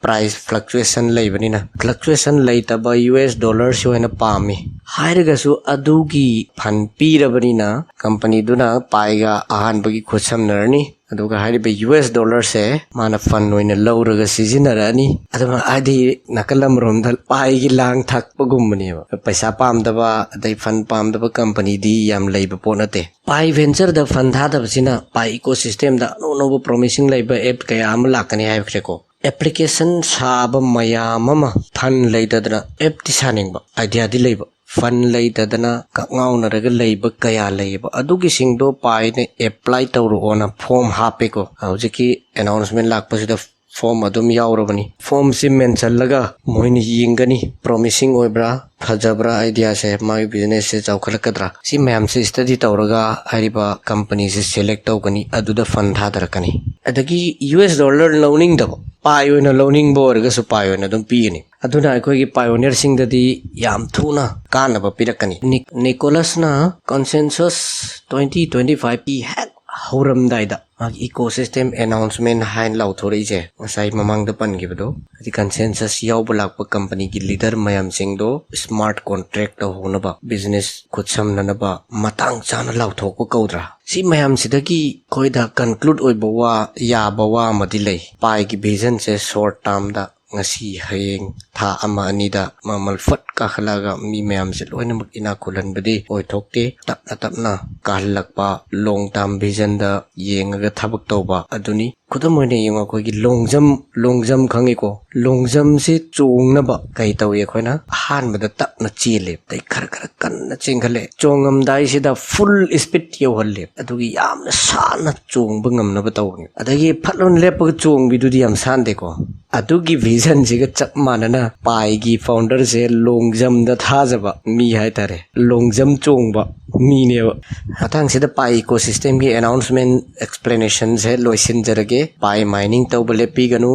price fluctuation ꯂꯩꯕꯅꯤꯅ, fluctuation ꯂꯩꯇꯕ US dollar ꯁꯤ ꯑꯣꯏꯅ ꯄꯥꯝꯃꯤ" ꯍꯥꯏꯔꯒꯁꯨ, ꯑꯗꯨꯒꯤ fund ꯄꯤꯔꯕꯅꯤꯅ company ꯗꯨꯅ Pi ꯒ ꯑꯍꯥꯟꯕꯒꯤ ꯈꯨꯠꯁꯝꯅꯔꯅꯤ꯫ ꯑꯗꯨꯒ ꯍꯥꯏꯔꯤꯕ US dollar ꯁꯦ ꯃꯥꯅ fund ꯑꯣꯏꯅ ꯂꯧꯔꯒ ꯁꯤꯖꯤꯟꯅꯔꯛꯑꯅꯤ꯫ ꯑꯗꯨꯒ ꯍꯥꯏꯗꯤ ꯅꯥꯀꯜ ꯑꯃꯔꯣꯝꯗ Pi ꯒꯤ ꯂꯥꯡ ꯊꯥꯛꯄꯒꯨꯝꯕꯅꯦꯕ꯫ ꯄꯩꯁꯥ ꯄꯥꯝꯗꯕ, ꯑꯗꯩ fund ꯄꯥꯝꯗꯕ company ꯗꯤ ꯌꯥꯝ ꯂꯩꯕ ꯄꯣꯠ ꯅꯠꯇꯦ꯫ Pi Venture ꯗ fund ꯊꯥꯗꯕꯁꯤꯅ Pi ecosystem ꯗ ꯑꯅꯧ ꯑꯅꯧꯕ promising ꯂꯩꯕ app ꯀꯌꯥ ꯑꯃ ꯂꯥꯛꯀꯅꯤ ꯍꯥꯏꯕꯁꯦꯀꯣ꯫ Application ꯁꯥꯕ ꯃꯌꯥꯝ ꯑꯃ fund ꯂꯩꯇꯗꯅ app ꯇꯤ ꯁꯥꯅꯤꯡꯕ, idea ꯗꯤ ꯂꯩꯕ, fund ꯂꯩꯇꯗꯅ ꯀꯛꯉꯥꯎꯅꯔꯒ ꯂꯩꯕ ꯀꯌꯥ ꯂꯩꯌꯦꯕ꯫ ꯑꯗꯨꯒꯤꯁꯤꯡꯗꯣ Pi ꯅ apply ꯇꯧꯔꯛꯑꯣꯅ form ꯍꯥꯞꯄꯦꯀꯣ꯫ ꯍꯧꯖꯤꯛꯀꯤ announcement ꯂꯥꯛꯄꯁꯤꯗ ꯐꯣꯝ ꯑꯗꯨꯝ ꯌꯥꯎꯔꯕꯅꯤ꯫ ꯐꯣꯝꯁꯤ ꯃꯦꯟꯁꯤꯜꯂꯒ ꯃꯣꯏꯅ ꯌꯦꯡꯒꯅꯤ, ꯄ꯭ꯔꯣꯃꯤꯁꯤꯡ ꯑꯣꯏꯕ꯭ꯔꯥ, ꯐꯖꯕ꯭ꯔꯥ, ꯑꯥꯏꯗꯤꯌꯥꯁꯦ, ꯃꯥꯒꯤ ꯕꯤꯖꯤꯅꯦꯁꯁꯦ ꯆꯥꯎꯈꯠꯂꯛꯀꯗ꯭ꯔꯥ, ꯁꯤ ꯃꯌꯥꯝꯁꯦ ꯁ꯭ꯇꯗꯤ ꯇꯧꯔꯒ ꯍꯥꯏꯔꯤꯕ ꯀꯝꯄꯅꯤꯁꯦ ꯁꯦꯂꯦꯛ ꯇꯧꯒꯅꯤ, ꯑꯗꯨꯗ ꯐꯟ ꯊꯥꯗꯔꯛꯀꯅꯤ꯫ ꯑꯗꯒꯤ ꯌꯨ ꯑꯦꯁ ꯗꯣꯂꯔ ꯂꯧꯅꯤꯡꯗꯕ, ꯄꯥꯏ ꯑꯣꯏꯅ ꯂꯧꯅꯤꯡꯕ ꯑꯣꯏꯔꯒꯁꯨ ꯄꯥꯏ ꯑꯣꯏꯅ ꯑꯗꯨꯝ ꯄꯤꯒꯅꯤ꯫ ꯑꯗꯨꯅ ꯑꯩꯈꯣꯏꯒꯤ ꯄꯥꯏꯑꯣꯅꯤꯌꯔꯁꯤꯡꯗꯗꯤ ꯌꯥꯝ ꯊꯨꯅ ꯀꯥꯟꯅꯕ ꯄꯤꯔꯛꯀꯅꯤ꯫ ꯅꯤꯛ-, ꯅꯤꯀꯣꯂꯁꯅ ꯀꯟꯁꯦꯟꯁꯁ ꯇ꯭ꯋꯦꯟꯇꯤ ꯇ꯭ꯋꯦꯟꯇꯤ ꯐꯥꯏꯚꯀꯤ ꯍꯦꯛ ꯍꯧꯔꯝꯗꯥꯏꯗ ꯃꯥꯒꯤ ꯏꯀꯣ ꯁꯤꯁꯇꯦꯝ ꯑꯦꯅꯥꯎꯟꯁꯃꯦꯟ ꯍꯥꯏꯅ ꯂꯥꯎꯊꯣꯔꯛꯏꯁꯦ, ꯉꯁꯥꯏ ꯃꯃꯥꯡꯗ ꯄꯟꯈꯤꯕꯗꯣ, ꯍꯥꯏꯗꯤ ꯀꯟꯁꯦꯟꯁꯁ ꯌꯥꯎꯕ ꯂꯥꯛꯄ ꯀꯝꯄꯅꯤꯒꯤ ꯂꯤꯗꯔ ꯃꯌꯥꯝꯁꯤꯡꯗꯣ ꯁ꯭ꯃꯥꯔꯠ ꯀꯣꯟꯇ꯭ꯔꯦꯛ ꯇꯧꯍꯧꯅꯕ, ꯕꯤꯖꯤꯅꯦꯁ ꯈꯨꯠꯁꯝꯅꯅꯕ ꯃꯇꯥꯡ ꯆꯥꯅ ꯂꯥꯎꯊꯣꯛꯄ ꯀꯧꯗ꯭ꯔꯥ? ꯁꯤ ꯃꯌꯥꯝꯁꯤꯗꯒꯤ ꯑꯩꯈꯣꯏꯗ ꯀꯟꯀ꯭ꯂꯨꯗ ꯑꯣꯏꯕ ꯋꯥ, ꯌꯥꯕ ꯋꯥ ꯑꯃꯗꯤ ꯂꯩ꯫ ꯄꯥꯏꯒꯤ ꯚꯤꯖꯟꯁꯦ ꯁꯣꯔꯠ ꯇꯥꯔꯝꯗ, ꯉꯁꯤ, ꯍꯌꯦꯡ, ꯊꯥ ꯑꯃ ꯑꯅꯤꯗ ꯃꯃꯜ ꯐꯠ ꯀꯥꯈꯠꯂꯛꯑꯒ ꯃꯤ ꯃꯌꯥꯝꯁꯦ ꯂꯣꯏꯅꯃꯛ ꯏꯅꯥꯛ ꯈꯨꯜꯍꯟꯕꯗꯤ ꯑꯣꯏꯊꯣꯛꯇꯦ꯫ ꯇꯞꯅ ꯇꯞꯅ ꯀꯥꯍꯜꯂꯛꯄ, ꯂꯣꯡ ꯇꯥꯔꯝ ꯚꯤꯖꯟꯗ ꯌꯦꯡꯉꯒ ꯊꯕꯛ ꯇꯧꯕ ꯑꯗꯨꯅꯤ꯫ ꯈꯨꯗꯝ ꯑꯣꯏꯅ ꯌꯦꯡꯉꯣ, ꯑꯩꯈꯣꯏꯒꯤ ꯂꯣꯡꯖꯝ, ꯂꯣꯡꯖꯝ ꯈꯪꯉꯤꯀꯣ? ꯂꯣꯡꯖꯝꯁꯤ ꯆꯣꯡꯅꯕ ꯀꯩ ꯇꯧꯏ? ꯑꯩꯈꯣꯏꯅ ꯑꯍꯥꯟꯕꯗ ꯇꯞꯅ ꯆꯦꯜꯂꯦ, ꯑꯗꯩ ꯈꯔ ꯈꯔ ꯀꯟꯅ ꯆꯦꯟꯈꯠꯂꯦ, ꯆꯣꯡꯉꯝꯗꯥꯏꯁꯤꯗ ꯐꯨꯜ ꯏꯁꯄꯤꯠ ꯌꯧꯍꯜꯂꯦ, ꯑꯗꯨꯒꯤ ꯌꯥꯝꯅ ꯁꯥꯟꯅ ꯆꯣꯡꯕ ꯉꯝꯅꯕ ꯇꯧꯕꯅꯦ꯫ ꯑꯗꯒꯤ ꯐꯠ ꯂꯥꯎꯅ ꯂꯦꯞꯄꯒ ꯆꯣꯡꯕꯤꯗꯨꯗꯤ ꯌꯥꯝ ꯁꯥꯟꯗꯦꯀꯣ? ꯑꯗꯨꯒꯤ ꯚꯤꯖꯟꯁꯤꯒ ꯆꯞ ꯃꯥꯟꯅꯅ ꯄꯥꯏꯒꯤ ꯐꯥꯎꯟꯗꯔꯁꯦ ꯂꯣꯡꯖꯝꯗ ꯊꯥꯖꯕ ꯃꯤ ꯍꯥꯏꯇꯥꯔꯦ, ꯂꯣꯡꯖꯝ ꯆꯣꯡꯕ ꯃꯤꯅꯦꯕ꯫ ꯃꯊꯪꯁꯤꯗ ꯄꯥꯏ ꯏꯀꯣ ꯁꯤꯁꯇꯦꯝꯒꯤ ꯑꯦꯅꯥꯎꯟꯁꯃꯦꯟ ꯑꯦꯛꯁꯄ꯭ꯂꯦꯅꯦꯁꯟꯁꯦ ꯂꯣꯏꯁꯤꯟꯖꯔꯒꯦ꯫ ꯄꯥꯏ ꯃꯥꯏꯅꯤꯡ ꯇꯧꯕ ꯂꯦꯞꯄꯤꯒꯅꯨ,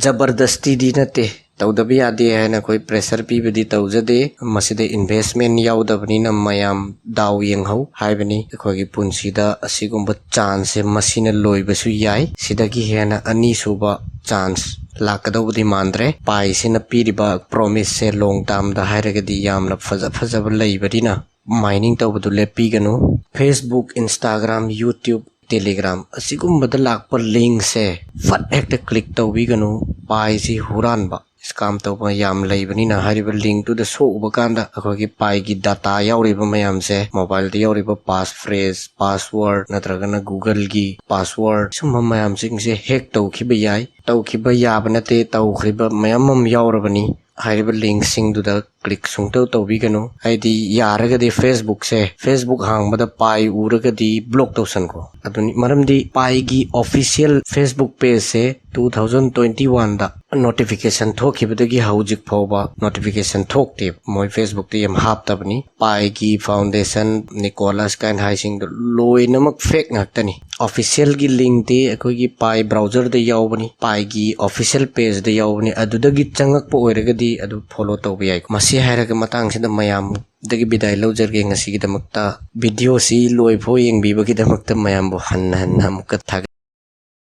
ꯖꯕꯔꯗꯁꯇꯤꯗꯤ ꯅꯠꯇꯦ, ꯇꯧꯗꯕ ꯌꯥꯗꯦ ꯍꯥꯏꯅ ꯑꯩꯈꯣꯏ ꯄ꯭ꯔꯦꯁꯔ ꯄꯤꯕꯗꯤ ꯇꯧꯖꯗꯦ꯫ ꯃꯁꯤꯗ ꯏꯟꯚꯦꯁꯃꯦꯟ ꯌꯥꯎꯗꯕꯅꯤꯅ ꯃꯌꯥꯝ ꯗꯥꯎ ꯌꯦꯡꯍꯧ ꯍꯥꯏꯕꯅꯤ꯫ ꯑꯩꯈꯣꯏꯒꯤ ꯄꯨꯟꯁꯤꯗ ꯑꯁꯤꯒꯨꯝꯕ ꯆꯥꯟꯁꯁꯦ ꯃꯁꯤꯅ ꯂꯣꯏꯕꯁꯨ ꯌꯥꯏ꯫ ꯁꯤꯗꯒꯤ ꯍꯦꯟꯅ ꯑꯅꯤꯁꯨꯕ ꯆꯥꯟꯁ ꯂꯥꯛꯀꯗꯧꯕꯗꯤ ꯃꯥꯟꯗ꯭ꯔꯦ꯫ ꯄꯥꯏꯁꯤꯅ ꯄꯤꯔꯤꯕ ꯄ꯭ꯔꯣꯃꯤꯁꯁꯦ ꯂꯣꯡ ꯇꯥꯔꯝꯗ ꯍꯥꯏꯔꯒꯗꯤ ꯌꯥꯝꯅ ꯐꯖ ꯐꯖꯕ ꯂꯩꯕꯅꯤꯅ ꯃꯥꯏꯅꯤꯡ ꯇꯧꯕꯗꯨ ꯂꯦꯞꯄꯤꯒꯅꯨ꯫ Facebook, Instagram, YouTube, Telegram ꯑꯁꯤꯒꯨꯝꯕꯗ ꯂꯥꯛꯄ ꯂꯤꯡꯁꯦ ꯐꯠ ꯍꯦꯛꯇ ꯀ꯭ꯂꯤꯛ ꯇꯧꯕꯤꯒꯅꯨ꯫ ꯄꯥꯏꯁꯤ ꯍꯨꯔꯥꯟꯕ, ꯁ꯭ꯀꯥꯝ ꯇꯧꯕ ꯌꯥꯝ ꯂꯩꯕꯅꯤꯅ ꯍꯥꯏꯔꯤꯕ ꯂꯤꯡꯇꯨꯗ ꯁꯣꯛꯎꯕ ꯀꯥꯟꯗ ꯑꯩꯈꯣꯏꯒꯤ ꯄꯥꯏꯒꯤ ꯗꯥꯇꯥ ꯌꯥꯎꯔꯤꯕ ꯃꯌꯥꯝꯁꯦ, ꯃꯣꯕꯥꯏꯜꯗ ꯌꯥꯎꯔꯤꯕ ꯄꯥꯁ ꯐ꯭ꯔꯦꯖ, ꯄꯥꯁꯋꯥꯔꯗ ꯅꯠꯇ꯭ꯔꯒꯅ Googleꯒꯤ ꯄꯥꯁꯋꯥꯔꯗ, ꯁꯨꯝꯕ ꯃꯌꯥꯝꯁꯤꯡꯁꯦ ꯍꯦꯛ ꯇꯧꯈꯤꯕ ꯌꯥꯏ꯫ ꯇꯧꯈꯤꯕ ꯌꯥꯕ ꯅꯠꯇꯦ, ꯇꯧꯈ꯭ꯔꯤꯕ ꯃꯌꯥꯝ ꯑꯃ ꯌꯥꯎꯔꯕꯅꯤ꯫ ꯍꯥꯏꯔꯤꯕ ꯂꯤꯡꯁꯤꯡꯗꯨꯗ click ꯁꯨꯡꯇꯧ ꯇꯧꯕꯤꯒꯅꯨ꯫ ꯍꯥꯏꯗꯤ ꯌꯥꯔꯒꯗꯤ Facebookꯁꯦ, Facebook ꯍꯥꯡꯕꯗ Pi ꯎꯔꯒꯗꯤ block ꯇꯧꯁꯟꯈꯣ꯫ ꯑꯗꯨꯅꯤ ꯃꯔꯝꯗꯤ Piꯒꯤ official Facebook pageꯁꯦ two thousand twenty oneꯗ notification ꯊꯣꯛꯈꯤꯕꯗꯒꯤ ꯍꯧꯖꯤꯛ ꯐꯥꯎꯕ notification ꯊꯣꯛꯇꯦꯕ꯫ ꯃꯣꯏ Facebookꯇ ꯌꯥꯝ ꯍꯥꯞꯇꯕꯅꯤ꯫ Piꯒꯤ foundation, Nicholas ꯀꯥꯏꯅ ꯍꯥꯏꯁꯤꯡꯗꯣ ꯂꯣꯏꯅꯃꯛ fake ꯉꯥꯛꯇꯅꯤ꯫ Officialꯒꯤ linkꯇꯤ ꯑꯩꯈꯣꯏꯒꯤ Pi browserꯗ ꯌꯥꯎꯕꯅꯤ, Piꯒꯤ official pageꯗ ꯌꯥꯎꯕꯅꯤ꯫ ꯑꯗꯨꯗꯒꯤ ꯆꯪꯉꯛꯄ ꯑꯣꯏꯔꯒꯗꯤ ꯑꯗꯨ follow ꯇꯧꯕ ꯌꯥꯏ꯫ ꯃꯁꯤ ꯍꯥꯏꯔꯒ ꯃꯇꯥꯡꯁꯤꯗ ꯃꯌꯥꯝꯗꯒꯤ ꯕꯤꯗꯥꯏ ꯂꯧꯖꯔꯒꯦ ꯉꯁꯤꯒꯤꯗꯃꯛꯇ꯫ Videoꯁꯤ ꯂꯣꯏꯐꯥꯎ ꯌꯦꯡꯕꯤꯕꯒꯤꯗꯃꯛꯇ ꯃꯌꯥꯝꯕꯨ ꯍꯟꯅ ꯍꯟꯅ ꯑꯃꯨꯛꯀ ꯊꯥꯒꯠ